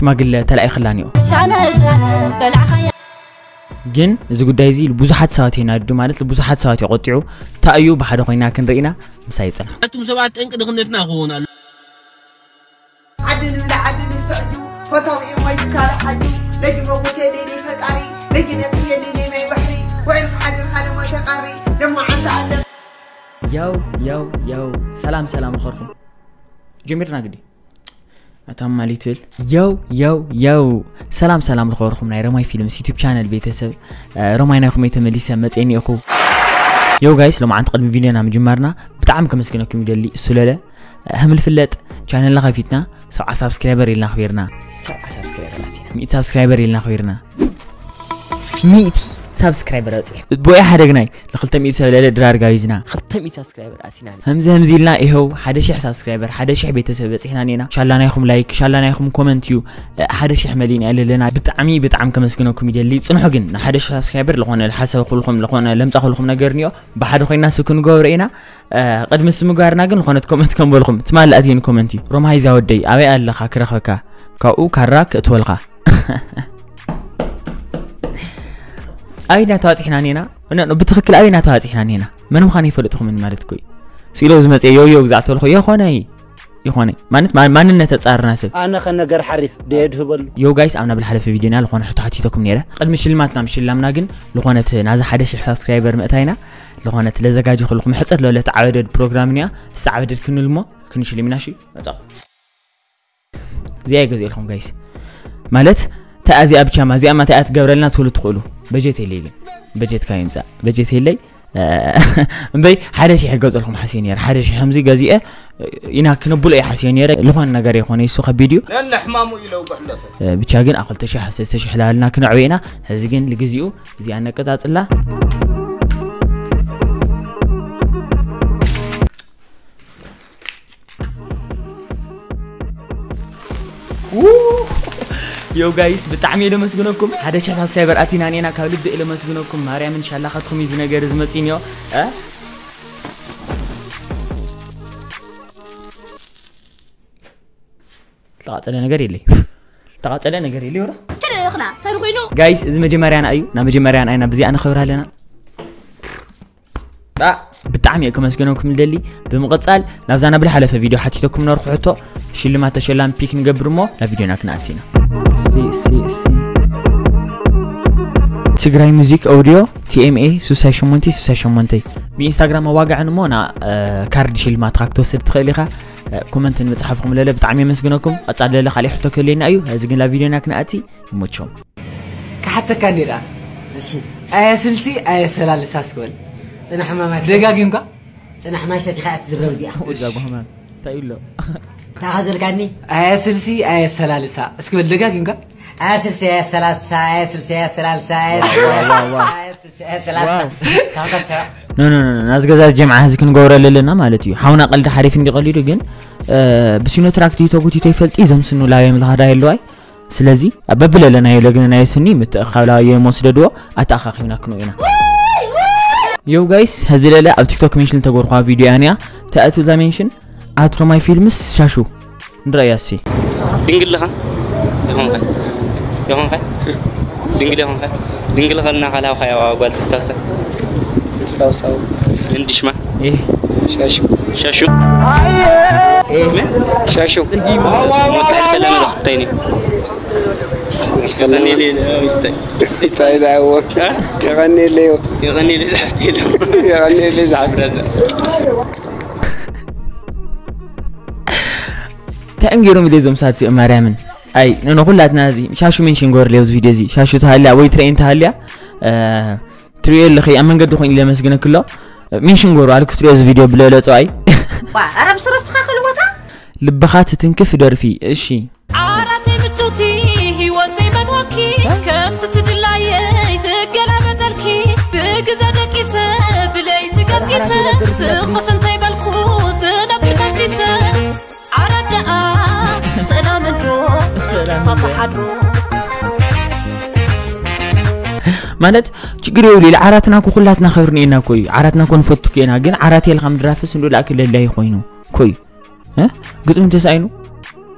ሽማግለ ተላኢኽላን እዩ። ሻነ ሻነ በላዕኻያ። ግን እዚ ጉዳይ እዚ ብዙሓት ሰባት የናድዱ፣ ማለት ብዙሓት ሰባት የቆጥዑ። እንታይ እዩ ብሓደ ኮይና ክንርኢና ምሳይ ይጽንሑ። ኣቱም ሰባት ጠንቂ ድኽነትና ክኸውን ኣሎ። ዓዲ ንብል ዓዲ ንስተዕዩ ፈታዊ እሞ ይትካለ ሓጁ ነጅ መጎት የለይለይ ፈጣሪ ነጅ ነጽህ የለይለይ ማይ ባሕሪ ውዕል ክሓድር ሃለሞ ተቃሪ ደሞ ዓንተ ኣለ ያው ያው ያው ሰላም ሰላም ኸርኹም ጀሚርና ግዲ ኣታ ማሊትል ያው ያው ያው ሰላም ሰላም ልኸርኹም ናይ ረማይ ፊልምስ ዩቲብ ቻነል ቤተሰብ ረማይ ናይኹም ተመሊሰ መፅእኒ ኢኹ። ያው ጋይስ ሎማዓንቲ ቅድሚ ቪድዮና ምጅማርና ብጣዕሚ ከመስግነኩም ይደሊ። እሱ ለለ ከም ልፍለጥ ቻነልና ከፊትና ሰብዓ ሳብስክራይበር ኢልና ኣኽቢርና። ሰብዓ ሳብስክራይበር ኣቲና። ሚእቲ ሳብስክራይበር ኢልና ኣኽቢርና። ሚእቲ ሳብስክራይበር ኣውፂ ቦያ ሓደግናይ ንክልተ ሚእቲ ሰብ ለለ ድራር ጋቢዝና። ክልተ ሚእቲ ሳብስክራይበር ኣቲና። ከምዚ ከምዚ ኢልና ይኸው ሓደ ሽሕ ሳብስክራይበር ሓደ ሽሕ ቤተሰብ በፂሕና ኔና። ሻላ ናይኹም ላይክ ሻላ ናይኹም ኮመንት እዩ። ሓደ ሽሕ መሊእና ኣለና። ብጣዕሚ ብጣዕሚ ከመስግነኩም ይደሊ። ፅንሑ ግን ንሓደ ሽሕ ሳብስክራይበር ዝኾነ ዝሓሰብኩልኩም ዝኾነ ለምፃኹልኩም ነገር እኒኦ ብሓደ ኮይና ስብ ክንገብሮ ኢና። ቅድሚ ስምጋርና ግን ዝኾነት ኮመንት ከም በልኹም ትማል ኣትየን ኮመንቲ ሮማይ ዛወደይ ኣበይ ኣለኻ ክረኽበካ ካብኡ ካራ ክእትወልኻ። ኣበይ ናተባፂሕና ኔና ብትኽክል ኣበይ ናተባፂሕና ኔና መን ምዃን ይፈልጥኹምን ማለት ኮይ ስኢሎ ዝመፀ ዮዮ ግዛዕ ተልኹ የኾነይ ይኾነ ማለት ማንነት ተፃርና ሰብ ኣነ ከነገር ሓሪፍ ደየድህበሉ ዮ ጋይስ ኣብ ናብል ሓለፈ ቪድዮና ዝኾነ ሕቶ ሓቲተኩም ነይረ ቅድሚ ሽልማትና ምሽላምና ግን ዝኾነት ናዚ ሓደ ሽሕ ሳብስክራይበር ምእታይና ዝኾነት ለዘጋጅ ክልኹም ሕፅር ለለ ተዓበደድ ፕሮግራም እኒያ እሳ ዓበደድ ክንልሞ ክንሽልምና ሺ መፃኹ እዚኣ ይገዝእ ኢልኩም ጋይስ ማለት ተኣዚኣ ብቻማ እዚኣ ማታ እያ ትገብረልና ትብሉ ትኽእሉ በጀት የለይ ግን በጀትካ ይምፃእ በጀት የለይ እምበይ ሓደ ሺሕ ይገፀልኩም ሓስየ ነረ ሓደ ሺሕ ከምዚ ገዚአ ኢና ክነብሎ እየ ሓስየ ነረ ዝኾነ ነገር የኾነ ይሱ ከቢድ እዩ ነለ ሕማሙ ኢለው ብሕለሰ ብቻ ግን ኣብ ክልተ ሺሕ ሰለስተ ሺሕ ላልና ክነዕበ ኢና እዚ ግን ልግዚኡ እዚኣ ነቀፃፅላ ዮ ጋይስ ብጣዕሚ እየ ለመስግነኩም ሓደ ሽሕ ሳብስክራይበር ኣቲና ኔና ካብ ልቢ እየ ለመስግነኩም ማርያም እንሻላኻትኩም እዩ ዝነገር ዝመፅእ እኒኦ ተቃፀለ ነገር የለይ ተቃፀለ ነገር የለይ ወራ ችልኽና ተርኾይኑ ጋይስ እዚ መጀመርያና እዩ ናብ መጀመርያና ኢና ብዚኣ ንኸብር ኣለና ብጣዕሚ እየ ከመስገነኩም ልደሊ ብምቕፃል ናብዛ ናብ ዝሓለፈ ቪድዮ ሓቲተኩም ነርኩ ሕቶ ሽልማት ተሸላሚ ፒክ ንገብር እሞ ናብ ቪድዮና ክንኣት ኢና ትግራይ ሙዚክ ኦዲዮ ቲኤምኤ ስሳይ ሸሞንተ ስሳይ ሸሞንተ ብኢንስታግራም ኣዋጋዕን እሞ ና ካርድ ሽልማትካ ክትወስድ ትኽእል ኢኻ ኮመንት ንምፅሓፍኩም ለለ ብጣዕሚ የመስግነኩም ቀፃል ለለ ካሊእ ሕቶ ክህልየና እዩ እዚ ግን ናብ ቪድዮና ክንኣቲ ይመቸኩም ክሓተካ እንዴ ደኣ እሺ ኣየስልሲ ኣየሰላልሳ እስክበል ጽናሕ ማማይ ደጋጊምካ ጽናሕ ማይ ሰቲኻ እያ ትዝረብ እዚኣ ወዲ ኣጓህማን እንታይ ኢሎ ታኻ ዘልካኒ ኣየስልሲ ኣየሰላልሳ እስክበል ደጋጊምካ ኣየስልሲ ኣየሰላልሳ ኣየስልሲ ኣየሰላልሳ ኖ ኖ ኖ ናዚ ገዛ ጀምዓ ህዚ ክንገብረሉ ኣለና ማለት እዩ ሓውና ቀልዲ ሓሪፍ እንዲቀሊዱ ግን ብሲኖትራክ ድዩ ተጎቲቶ ይፈልጥ እዩ ዘምስኑ ላብዮም ዝኸዳ የለዋይ ስለዚ በብለለናዮ ለግንናዮ ስኒ ምትእኻላዮ የሞ ስደድዎ ኣተኣኻኺብና ክንኡ ኢና ዮው ጋይስ ሀዚ ለለ ኣብ ቲክቶክ ሜንሽን ተጎርኳ ቪድዮ ያንያ ተኣቱ ዛ ሜንሽን ኣትሮማይ ፊልምስ ሻሹ ንረእያ ሲ ድንግል ለኻ ይኾንካ ይኾንካ ድንግል ይኾንካ ድንግል ኸልና ካላውኻ ያው ጓል ተስታውሳ ተስታውሳ እንድሽማ ይህ ሻሹ ሻሹ ምን ሻሹ ሞት ተለመደ ክታይኒ እንታይ ዳዎ የቐኔለዮ የቐኔለ ዝሓፍት የለ የቐኔለ ዝሓፍት እንታይ እዮም ገይሮም ኢለ እዞም ሳት እዚኦም ማርያምን ኣይ ንኹላትና እዚ ሻሹ ሜንሽን ጎርሌ ኣብዚ ቪድዮ እዚ ሻሹ ተሃልያ ወይ ትረኤን ተሃልያ ትሪኦ ኣለኺ ኣብ መንገዲ ኮይኑ ኢለ መስግነኪ ኣሎ ሜንሽን ጎሩ ኣልክስ ትሪኦ እዚ ቪድዮ ብለለ ጸዋይ ዋ ኣረ ብስሩ ኣስተኻኽሉ ቦታ ልብኻ ትትንክፍ ደርፊ እሺ ዓራተይ ምችውቲ ህይወት ዘይመንወኪ ከምቲ ትድላየይ ዝገላበጠልኪ ብግዘ ደቂሰ ብለይቲ ቀስቂሰ ስኽፍ እንታይ በልኩ ዝነብር ተንፊሰ ዓራት ደኣ ሰላም እንዶ ተስፋ ተሓድሮ ማለት ችግር የብሉ ኢለ ዓራትና እኮ ኩላትና ክብሪ ኔና እኮ እዩ ዓራትና እኮ ንፈቱ ኬና ግን ዓራት የልካ ምድራፍስ እንዶ ላእክለላይ ኮይኑ እኮ እዩ ግጥሚ ተሳኢኑ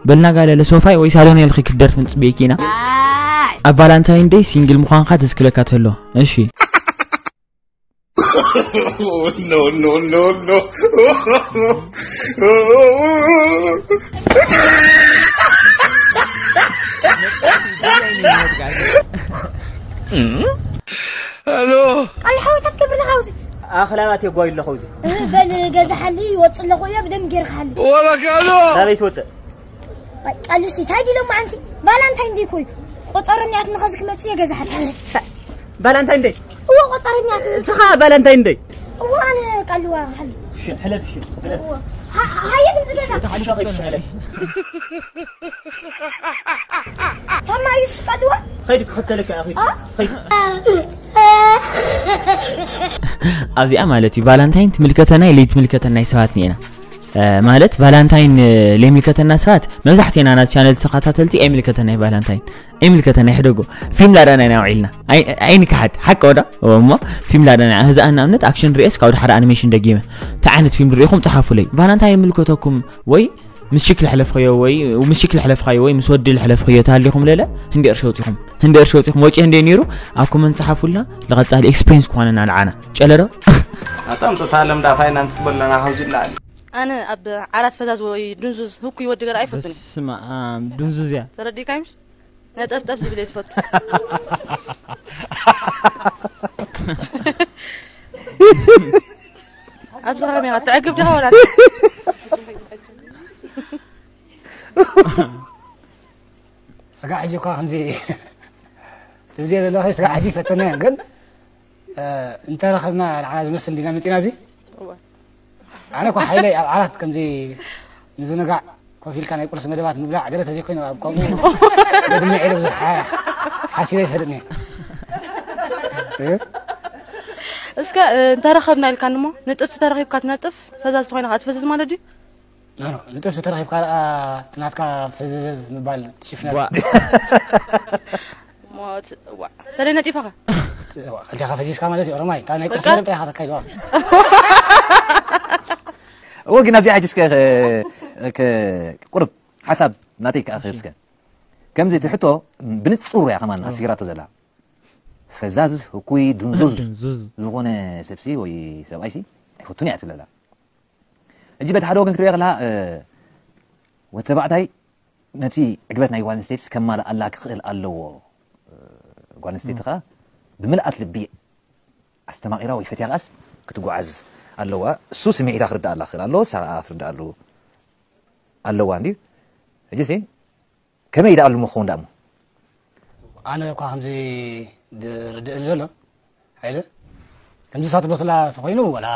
በልና ጋለለ ሶፋይ ወይ ሳሎን ኢልኺ ክትደርፊ ንጽበየኪ ኢና። ኣብ ቫላንታይን ደይ ሲንግል ምዃንካ ተስክለካ ተሎ። እሺ። No, no, no, no. ኣልሓወታት ገብር ለኻውዚ ኣኽላባት የጓዩ ኣለኹ እዚ በል ገዛ ሓሊ ይወፅ ኣለኹ እያ ብደም ጌርካ ሓሊ ወረካሎ ናበይ ትወፅእ ቃሉሲ ታይ ዲሎም ማዓንቲ ቫላንታይን ዴይ ኮይ ቆፀረኒ ኣትኒ ኸዚ ክመፅእ እየ ገዛ ሓሊ ቫላንታይን ደይ እዎ ቆፀረኒ ኣትኒ እስኻ ቫላንታይን ደይ እዎ ኣነ ቃልዋ ሓሊ ሕለት እዎ ሃየ ግን ዝገዛ ታማ እዩ ስቀልዋ ኸይድ ክኸተለካ ኸይድ ኣብዚኣ ማለት እዩ ቫላንታይን ትምልከተናይ ለይትምልከተናይ ሰባት ኒኤና ማለት ቫላንታይን ለይምልከተና ሰባት መብዛሕትና ናት ቻነል ተኸታተልቲ ኣይምልከተናይ ቫላንታይን ኣይምልከተናይ ሕደጎ ፊልም ላዳና ኢና ውዒልና ኣይንክሓድ ሓቂ ወዳ እሞ ፊልም ላዳና ህዛኣ ንኣብነት ኣክሽን ሪኤስ ካብ ድሓር ኣኒሜሽን ደጊመ እንታይ ዓይነት ፊልም ርኢኹም ፀሓፉለይ ቫላንታይን ይምልከተኩም ወይ ምስ ቺክ ለሕለፍኸዮ ወይ ምስ ቺክ ለሕለፍኻዮ ወይ ምስ ወዲ ለሕለፍኽዮ ተሃሊኹም ለለ ህንዲ ቅርሺ ወፂኹም ህንዲ ቅርሺ ወፂኹም ወጪ ህንዲ ነይሩ ኣብ ኮመንት ፀሓፉልና ለቐፃሊ ኤክስፔሪንስ ክኾነና ንዓና ጨለዶ ኣጣምፅታ ለምዳታ ኢና ንፅበለና ካብዚ ይለዓል ኣነ ኣብ ዓራት ፈዛዝ ወይ ድንዙዝ ህኩይ ወዲ ገለ ኣይፈቱን በስመ ኣብ ድንዙዝ እያ ተረዲእካይ ምሽ ነጠፍጠፍ ዝብል እየ ዝፈቱ ኣብዚ ካሜራ ትዕግብ ዲኻ ወላ ስጋዕ ሕጂ እኳ ከምዚ ትብልዮ ዘለኺ ስጋዕ ሕጂ ይፈተና እየ ግን እንተረኸብና ንዓና ዝመስል እንዲና መፂና እዚ ኣነ እኳ ሓይለይ ኣብ ዓራት ከምዚ ምዝንጋዕ ኮፍ ኢልካ ናይ ቁርሲ መደባት ምብላዕ ገለ ተዘይኮይኑ ኣብ ከምኡ ደግመ ኢለ ብዙሕ ሓሲበ ይፈልጥኒ እስከ እንተረኸብና ኢልካኒ እሞ ንጥፍቲ ተረኺብካ ትነጥፍ ፈዛዝ ተኾይና ከዓ ትፈዝዝ ማለት ድዩ ኖ ንጥፍቲ ተረኺብካ ደኣ ትናትካ ፈዝዝ ምባል ትሽፍነ ሞት ዋ ተለይ ነጢፋኻ ክልቴኻ ፈዚዝካ ማለት እዩ ኦሮማይ ካብ ናይ ቁርሲ ጥራይ ኢኻ ተካይድዋ እወ ግን ኣብዚኣ ሕጂ እስከ ቁርብ ሓሳብ ናተይ ክኣኽል እስከ ከምዚ እቲ ሕቶ ብንጹር እያ ከማን ኣስፊራቶ ዘላ ፈዛዝ ህኩይ ድንዙዝ ዝኾነ ሰብሲ ወይ ሰብኣይሲ ኣይፈቱን እያ ትብለላ ሕጂ በቲ ሓደ ወገን ክትሪኦ ከለኻ ወተባዕታይ ነቲ ዕግበት ናይ ጓል ኣንስተይቲ ከማልኣላ ክኽእል ኣለዎ ጓል ኣንስተይቲ ከዓ ብምልኣት ልቢ ኣስተማቒራ ወይ ፈትያ ከዓስ ክትጓዓዝ ኣለዋ እሱ ስምዒታ ክርዳኣላ ክኽእል ኣለዎ እሳ ከዓ ክትርዳኣሉ ኣለዋ እንድዩ ሕጂ ከመይ ደኣ ልሞ ክኸውን ደኣ እሞ ኣነ እኳ ከምዚ ዝርድእኒ ዘሎ ሓይለ ከምዚ ሳትሎትላ ተኮይኑ ወላ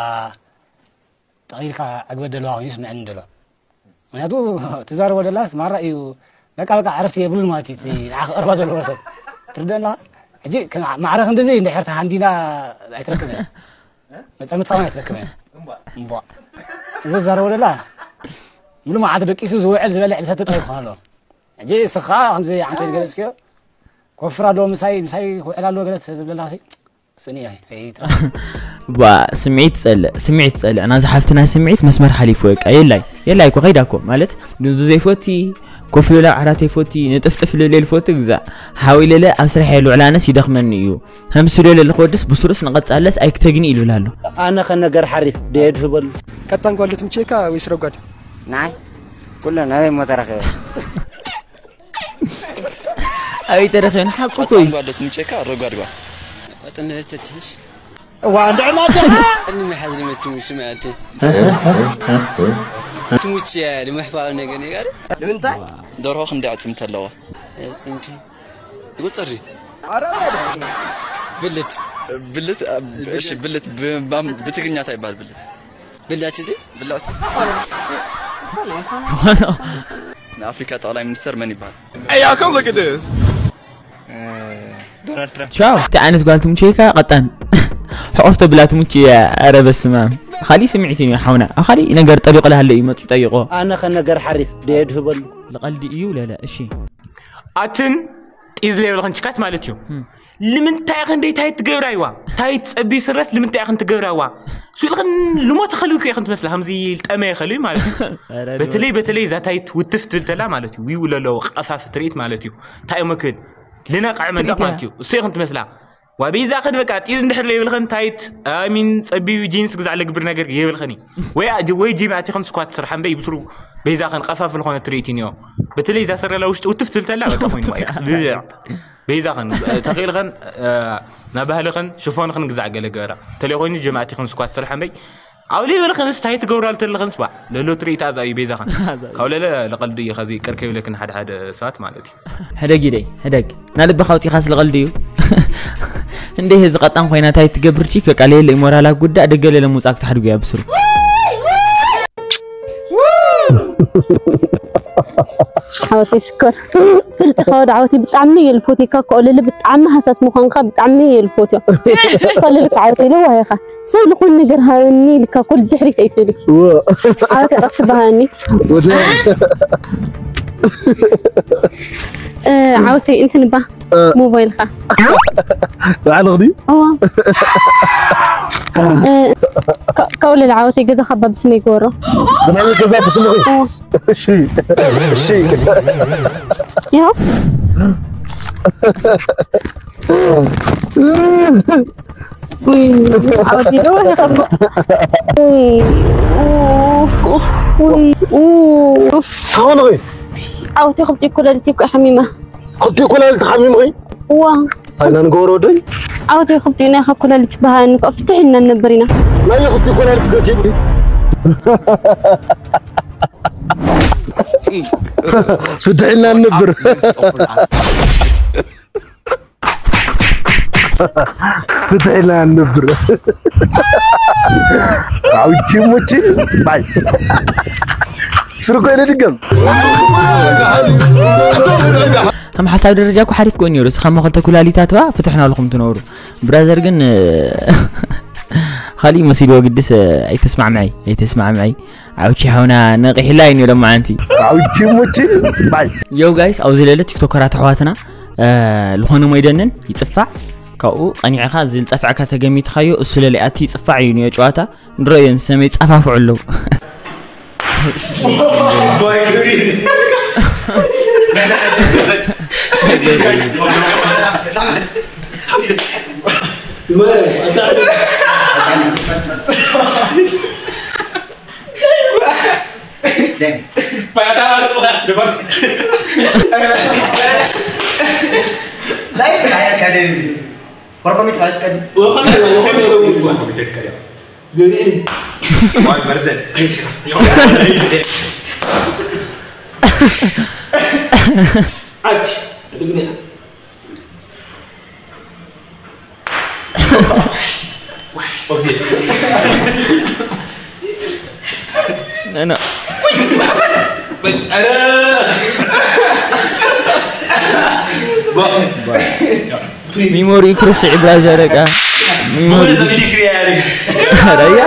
ጠቒልካ ዕግበት ደለዋ ኮይኑ ይስምዐኒ ደሎ ምክንያቱ ትዛረቦ ደላስ ማራ እዩ በቃ በቃ ዕረፍቲ የብሉን ማለት እዩ ንዓ ክቐርባ ዘለዎ ሰብ ትርድአና ሕጂ ማዕረ ክንድዚ እንድሕር ተሃንዲና ኣይትረክብን መፀምትካ እውን ኣይትረክብን እምቧ እዚ ዝዛረቦ ደላ ሙሉ መዓልቲ ደቂሱ ዝውዕል ዝበልዕ ዝሰቲ ጥራይ ክኾን ኣለዎ ሕጂ እስኻ ከምዚ ዓንቶ ዝገለፅክዮ ኮፍር ኣለዎ ምሳይ ምሳይ ክውዕል ኣለዎ ገለ ዝብለላ ስኒ እያ ባ ስምዒት ጸልእ ስምዒት ጸልእ ናዛ ሓፍትና ስምዒት መስመር ሓሊፉ በቃ የላይ የላይ እኮ ከይዳ እኮ ማለት ድንዙ ዘይፈቲ ኮፍ ልብላ ዓራት ይፈቲ ንጥፍጥፍ ልብል ይፈቲ ግዛእ ሓው ኢለለ ኣብ ስራሕ የልውዕል ኣነስ ይደኽመኒ እዩ ከምስሉ የለለ ክወድስ ብስሩስ ንቐጻለስ ኣይክተግኒ ይልብል ኣሎ ኣነ ከነገር ሓሪፍ ደየድህበሉ ቀጣን ጓል ትምቼካ ወይስ ረጓድ ናይ ኩለን ኣበይ ሞ ተረኸበ ኣበይ ተረኺበን ሓቁ እኮ እዩ። ጓል ትምጨካ ረጓድ ጓል። ወጥነት ትትሽ እዋ እንድዕና እልሚ ሓዝሪ መትሙ ስምዕቲ ትሙች ልምሕፋው ነገር ነገር ንምንታይ ደርሆ ክንደይ ኣዕፅምቲ ኣለዋ? ኣዕፅምቲ ይቁፅር ድዩ? ብልት ብልት እሺ ብልት ብትግርኛ እንታይ ይባሃል ብልት? ብላቲ ዲ ብላቲ ንኣፍሪካ ጠቕላይ ሚኒስተር መን ይበሃል? Hey y'all, come look at this. ሻው እቲ ዓይነት ጓል ትሙቼካ ቀጣን ሕቆፍ ተብላ ትሙች እያ። ኧረ በስመ ኣብ ካሊእ ስምዒት እዩ ሓውና። ኣብ ካሊእ ነገር ጠቢቑ ልሃለ እዩ መፂኡ ጠይቆ። ኣነ ከነገር ሓሪፍ ደየድህበሉ። ልቐልዲ እዩ ለለ እሺ ኣትን ጢዝ ለየብልኽን ችካት ማለት እዩ። ንምንታይ ኢኺ እንደይታይ ትገብራ ይዋ ታይት ጸቢብ ስረስ ልምንታይ ኢኽን ትገብራዋ? ስኢልኽን ልሞተ ከልብኩ ኢኽን ትመስላ፣ ከምዚ ልጠመየ ከልቢ ማለት እዩ። በተለይ በተለይ እዛ ታይት ውትፍ ትብል ተላ ማለት እዩ፣ ዊው ለለዎ ቀፋፊ ትርኢት ማለት እዩ። እንታይ እሞ ክብል ልነቕዐ መንደቕ ማለት እዩ። እሱ ኢኽን ትመስላ። ዋ ቤዛኽን በቃ ጢዝ እንድሕር ለይብልኽን ታይት፣ I mean ጸቢብ ጂንስ ግዛዕ ለግብር ነገር የብልኽን እዩ። ወይ ኣጅ-፣ ወይ ጂም ኣቲኽን ስኳት ስርሓ እምበይ ብስሩ ቤዛኽን ቀፋፊ ዝኾነ ትርኢት እዩ እኒኦ። በተለይ እዛ ሰረላ ውሽጢ ውትፍ ትብል ተላ በቃ ኮይኑ ማለት እዩ። ቤዛኽን ተኺእልኽን ናባህልኽን ሽፎንኽን ግዛዕ ገለ ገበራ። ተለይ ኮይኑ ጂም ኣቲኽን ስኳት ስርሓ እምበይ ኣብ ለይበልኽንስ ታይ ትገብራሉ ተለኽንስ ባ ለሎ ትርኢት ኣዛ እዩ ቤዛኽን። ካብ ለለ ለቐልዱ እዩ ኸዚ ቅር ከይብለክን ሓደ ሓደ ሰባት ማለት እዩ። ሕደግ ኢደይ ሕደግ። ናልብኻ ኣውፂኻስ ልቐልዲ እዩ። እንደ ህዚ ቀጣን ኮይና ታይ ትገብር ቺክ በቃ ለየለ ሞራላ ጉዳእ ደገ ለለ ምውፃእ ክትሓድጉ እያ ብስሩ። ዓወተይ ሽኮር። ፍልጥኻ ወዲ ዓወተይ ብጣዕሚ እየ ልፎትየካ፣ ከኦለለ ብጣዕሚ ሃሳስ ምዃንካ ብጣዕሚ እየ ልፎትዮ። ከኦለለ ከዓ ዓወተይ ለዋህ ኢኻ። ሰብ ልኾን ነገር ሃበኒ ኢልካ ኩሉ ድሕሪት ኣይትብል። ዓወተይ ረክሲ በሃኒ። ወደ እ፣ ዓወተይ እንትንባ እ። ሞባይልካ። ባዕልኽ ድዩ? እዋ። እ፣ ከ-፣ ከውልል ዓወተይ ገዛ ካባ ብስመይ ይግበሮ። ብናይ ገዛ ብስምኺ? እዋ። እሺ። እሺ። ይኸው። ውይ፣ ዓወተይ ዶ ይኸባ። ውይ፣ ኡፍ፣ ኡፍ፣ ውይ፣ ኡፍ። ዝኾነ ኾይ? ዓወተይ ክልቲኡ ኩላሊተይ እኮ ሓሚማ። ክልቲኡ ኩላሊት ሓሚምኺ? እዋ። ኣይና ንገብሮ ዶ? ዓወተይ ክልቲኡ ናይ ኩላሊት በሃኒ እኮ ፍትሕ ኢልና ንነብር ኢና። ናይ ክልቲኡ ኩላሊት ገኪ? ፍትሕ ኢልና ንነብር። ፍትሕ ኢልና ንነብር። ዓውቺ ሙቺ ባይ። ስርጎ ኢለ ድገም። ከም ሓሳብ ደረጃ እኮ ሓሪፍ ኮይኑ ነይሩ። እስኻ መኸልተ ኩላሊታትዋ ፍትሕና ኣለኹም ትነብሩ። ብራዘር ግን፣ እ፣ ካሊእ መሲልዎ ግድስ፣ እ፣ ኣይተስማዕምዐይ፣ ኣይተስማዕምዐይ። ዓውቺ ሓውና ነቒሕላ እዩ ሎማዓንቲ። ዓውቺ ሙቺ ባይ። ዮ ጋይስ፣ ኣብዚ ለለ ቲክቶከራት ኣሕዋትና፣ እ፣ ልኾነ ሞይደንን ይጽፋዕ። ካብኡ ቀኒዕኻ ዝልጸፍዕካ ተገሚትካዮ፣ እሱ ለለ ኣቲ ይጽፋዕ እዩ ንዮ ጨዋታ። ንረእዮም ሰመይ ጸፋፍዑ ኣለዉ። ሚሞሪ ክርስዕ ብራዘር በቃ። ሚሞሪ ረያ።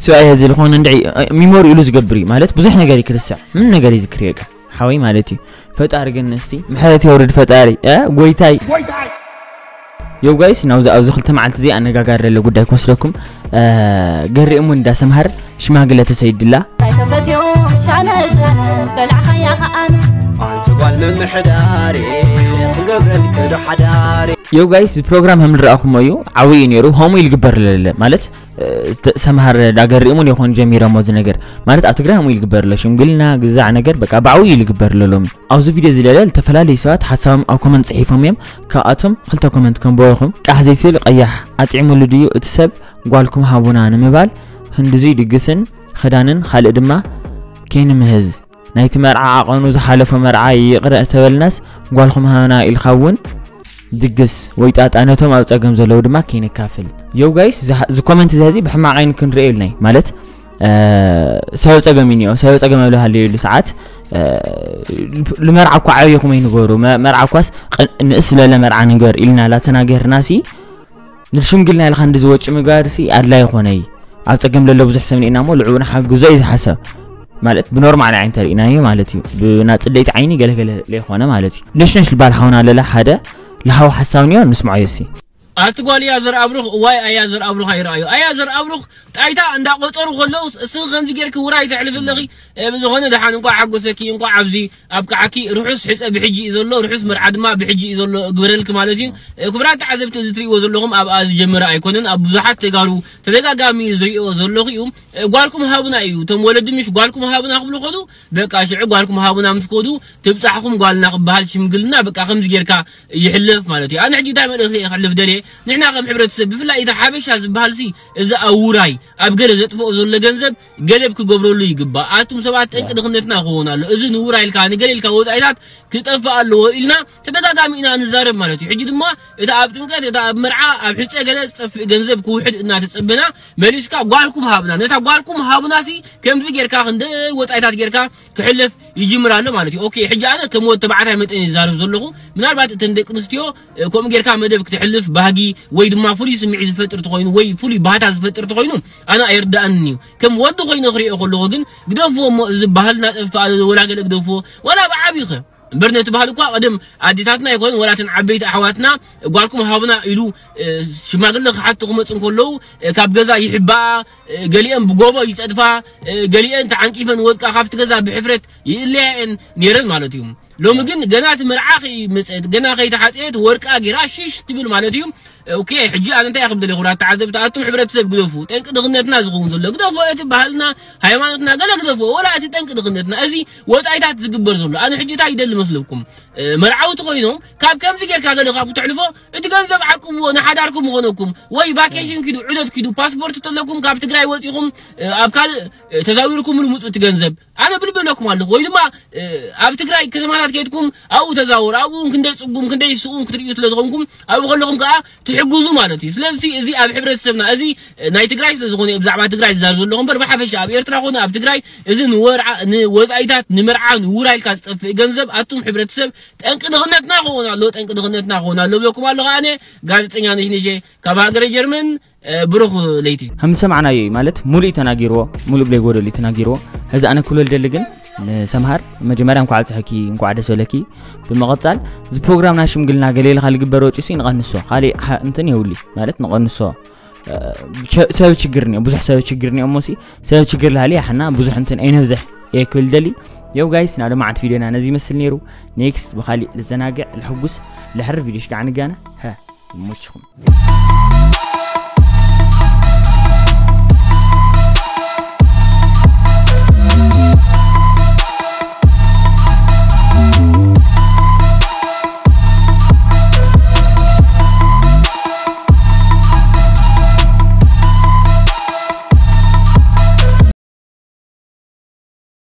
ስብኣይ ህዚ ዝኾነ እንድዒ ሚሞሪ ኢሉ ዝገብር እዩ ማለት ብዙሕ ነገር ይክርስዕ፣ ምን ነገር ይዝክር በቃ ሓወይ ማለት እዩ። ፈጣሪ ግን እስቲ ምሕረት የውርድ ፈጣሪ፣ እ፣ ጎይታይ። ዮ ጋይስ፣ ናብዚ ኣብዚ ክልተ መዓልቲ እዚ ኣነጋጋሪ ዘሎ ጉዳይ ክወስደኩም፣ እ፣ ገሪእሙን እንዳ ሰምሃር ሽማግለ ተሰይድላ። ኣይተፈትዮ ሻነ ሻነ በላዕኻያ ኸኣነ። ኣንቲ ጓል ምምሕዳር ክገብረልኪ ዶ ሓዳር። ዮ ጋይስ፣ እዚ ፕሮግራም ከም ዝረኣኹሞ እዩ፣ ዓብዪ እዩ ነይሩ፣ ሆሙ ኢሉ ግበር ለለ ማለት እ፣ ተ-፣ ሰምሃር ዳገሪእሙን ይኾን ጀሚረሞ እዚ ነገር። ማለት ኣብ ትግራይ ከምኡ ይልግበር ኣሎ። ሽምግልና፣ ግዛዕ ነገር በቃ ብዓብዩ ይልግበር ኣሎ ሎሚ። ኣብዚ ቪድዮ እዚ ለለ ዝተፈላለዩ ሰባት ሓሳቦም ኣብ ኮመንት ጽሒፎም እዮም። ካብኣቶም ክልተ ኮመንት ከንብበልኩም። ቃሕ ዘይትብል ቀያሕ ኣጥዒሙሉ ድዩ እቲ ሰብ ጓልኩም ሃቡና ንምባል ህንድዙይ ድግስን ክዳንን ካልእ ድማ ከይንምህዝ ናይቲ መርዓ ዓቐኑ ዝሓለፎ መርዓ ይቕረ እተበልናስ ጓልኩም ሃበና ኢልካ እውን ድግስ ወይ ጣጣ ነቶም ኣብ ጸገም ዘለዉ ድማ ከይነካፍል። ዮ ጋይስ፣ እዚ ኮመንት እዚ ሕዚ ብሕማቕ ዓይኒ ክንርኢ የብልናይ። ማለት፣ ሰበብ ጸገም እዩ እኒኦ። ሰበብ ጸገም ኣብ ዝሃለየሉ ሰዓት ልመርዓ እኳ ዓብይኹም ኣይንገሩ፣ መርዓ እኳስ ንእስ ዝበለ መርዓ ንገር ኢልና ላተናገርናሲ ንሽምግልና ኢልካ እንዲ ዝወጪ ምግባርሲ ኣድላይ ይኾነይ። ኣብ ጸገም ለሎ ብዙሕ ሰብ ንኢና እሞ ልዑ ንሓግዞ እዩ ዝሓሰብ። ማለት ብኖርማል ዓይኒ ተሪእናዮ ማለት እዩ። ብናጽደይቲ ዓይኒ ገለገለ ለይኾነ ማለት እዩ። ነሽነሽ ልባል ሓውና ለለ ሓደ ልሃው ሓሳብ ንዮ ንስምዖ የሲ። ኣቲ ጓል እያ ዘርኣብሩኽ፣ እዋይ ኣያ ዘርኣብሩኽ ኣይረኣዩ። ኣያ ዘርኣብሩኽ ጣይታ እንዳቆጸሩ ከለውስ እስኺ ከምዚ ጌርኪ ውራይ ተሕልፊ ኣለኺ። ብዝኾነ ደሓን እንኳዕ ሓጎሰኪ፣ እንኳዕ ኣብዚ ኣብቅዓኪ። ርሑስ ሕጸ ብሕጂ እዩ ዘሎ፣ ርሑስ መርዓ ድማ ብሕጂ እዩ ዘሎ እግበረልኪ ማለት እዩ። ክቡራት ተዓዘብቲ እዚ ትርእይዎ ዘለኹም ኣብኣ ዝጀመረ ኣይኮነን፣ ኣብ ብዙሓት ተጋሩ ተደጋጋሚ ዝርእይዎ ዘለኹ እዩ። ጓልኩም ሃቡና እዩ፣ እቶም ወለዲ ምሽ ጓልኩም ሃቡና ክብሉ ከዱ በቃ ሽዑ ጓልኩም ሃቡና ምስ ከዱ ትብጻሕኹም ጓልና ክበሃል ሽምግልና በቃ ከምዚ ጌርካ ይሕለፍ ማለት እዩ። ኣነ ሕጂ እንታይ መልእኽቲ እየ ክሕልፍ ደልየ፣ ንሕና ከም ሕብረተሰብ ብፍላይ እቲ ሓበሻ ዝበሃል ሲ እዚ ኣብ ውራይ ኣብ ገለ ዘጥፍኦ ዘሎ ገንዘብ ገደብ ክገብረሉ ይግባእ። ኣቱም ሰባት ጠንቂ ድኽነትና ክኸውን ኣሎ። እዚ ንውራይ ኢልካ ንገለ ኢልካ ወጻኢታት ክጠፍእ ኣለዎ ኢልና ተደጋጋሚ ኢና ንዛረብ ማለት እዩ። ሕጂ ድማ እቲ ኣብ ጥምቀት እቲ ኣብ መርዓ ኣብ ሕጸ ገለ ዝጠፍእ ገንዘብ ክውሕድ እናተጸበና መሊስካ ጓልኩም ሃብና፣ ነታ ጓልኩም ሃቡና ሲ ከምዚ ጌርካ ክንደ ወጻኢታት ጌርካ ክሕለፍ ይጅምር ኣሎ ማለት እዩ። ኦኬ ሕጂ ኣነ ከም ወዲ ተባዕታይ መጠን ይዛረብ ዘለኹ ምናልባት እተን ደቂ ኣንስትዮ ከምኡ ጌርካ መደብ ክትሕልፍ ባህጊ ወይ ድማ ፍሉይ ስምዒት ዝፈጥር ተኾይኑ ወይ ፍሉይ ባህታ ዝፈጥር ተኾይኑ ኣነ ኣይርዳእንን እዩ። ከም ወዲ ኮይነ ክሪኦ ከለኹ ግን ግደፍዎ እሞ እዚ ባህልና ጠፍኣ ወላ ገለ ግደፍዎ ወላ ብዓብይኸ እምበር ነቲ ባህል እኳ ቀደም ኣዴታትና ይኮን ወላትን ዓበይቲ ኣሕዋትና ጓልኩም ሃቡና ኢሉ ሽማግለ ክሓቱ ክመፁ እንከለዉ ካብ ገዛ ይሕባኣ፣ ገሊአን ብጎቦ ይፀድፋ፣ ገሊአን ተዓንቂፈን ወድቃ ካብቲ ገዛ ብሕፍረት ይእለያየን ነይረን ማለት እዩ። ሎሚ ግን ገና እቲ መርዓ ከይመፀት ገና ከይተሓፀየት ወርቃ ጌራ ሽሽ ትብል ማለት እዩ። ኦኬ ሕጂ ኣነ እንታይ ክብል ደለ ኩራት ተዓዘብቲ ኣቱም ሕብረተሰብ ግደፉ። ጠንቂ ድኽነትና ዝኸውን ዘሎ ግደፉ። እቲ ባህልና ሃይማኖትና ገለ ግደፉ። ወላ እቲ ጠንቂ ድኽነትና እዚ ወፃኢታት ዝግበር ዘሎ ኣነ ሕጂ እንታይ ይደሊ መስለኩም? መርዓውቲ ኮይኖም ካብ ከምዚ ጌርካ ገለ ካብ ክትሕልፎ እቲ ገንዘብ ዓቅብዎ ንሓዳርኩም ምኾነኩም ወይ ቫኬሽን ኪዱ ዕደት ኪዱ ፓስፖርት ተለኩም ካብ ትግራይ ወፂኹም ኣብ ካልእ ተዛዊርኩምሉ ምፁ እቲ ገንዘብ ኣነ ብልበለኩም ኣለኹ ወይ ድማ ኣብ ትግራይ ከተማታት ከድኩም ኣብኡ ተዛወሩ ኣብኡ ክንደይ ፅጉም ክንደይ ስኡን ክትርእዩ ስለ ዝኾንኩም ኣብኡ ከለኹም ከዓ ትሕግዙ ማለት እዩ። ስለዚ እዚ ኣብ ሕብረተሰብና እዚ ናይ ትግራይ ስለ ዝኾነ ብዛዕባ ትግራይ ዝዛረብ ዘለኹ እምበር ብሓፈሻ ኣብ ኤርትራ ኮነ ኣብ ትግራይ እዚ ንወርዓ ንወፃኢታት ንመርዓ ንውራይ ኢልካ ዝጠፍእ ገንዘብ ኣቱም ሕብረተሰብ ጠንቂ ድኽነትና ክኸውን ኣሎ ጠንቂ ድኽነትና ክኸውን ኣሎ ብለኩም ኣለኹ ኣነ ጋዜጠኛ ነሽነሸ ካብ ሃገረ ጀርመን። ብሩኽ ለይቲ። ከም ዝሰማዕናዮ እዩ ማለት ሙሉእ እዩ ተናጊርዎ ሙሉእ ብለይ ጎደል እዩ ተናጊርዎ። ሕዚ ኣነ ክብሎ ልደሊ ግን ንሰምሃር መጀመርያ እንኳዕ ኣብፅሐኪ እንኳዕ ደስ በለኪ። ብምቕፃል እዚ ፕሮግራም ናይ ሽምግልና ገሌልካ ልግበር ወጪ ሲ ንቐንሶ ካሊእ እንትን የውሊ ማለት ንቐንሶ። ሰብ ችግር እኒኦ ብዙሕ ሰብ ችግር እኒኦ እሞሲ ሰብ ችግር ልሃሊ ያሕና ብዙሕ እንትን ኣይነብዝሕ እየ ክብል ደሊ። የው ጋይስ ናብ ደማዕት ቪዲዮና ነዚ ይመስል ነይሩ። ኔክስት ብካሊእ ልዘናግዕ ልሕጉስ ልሕር ቪዲዮ ሽጋዕ ንጋና። ሀ ይሞችኹም።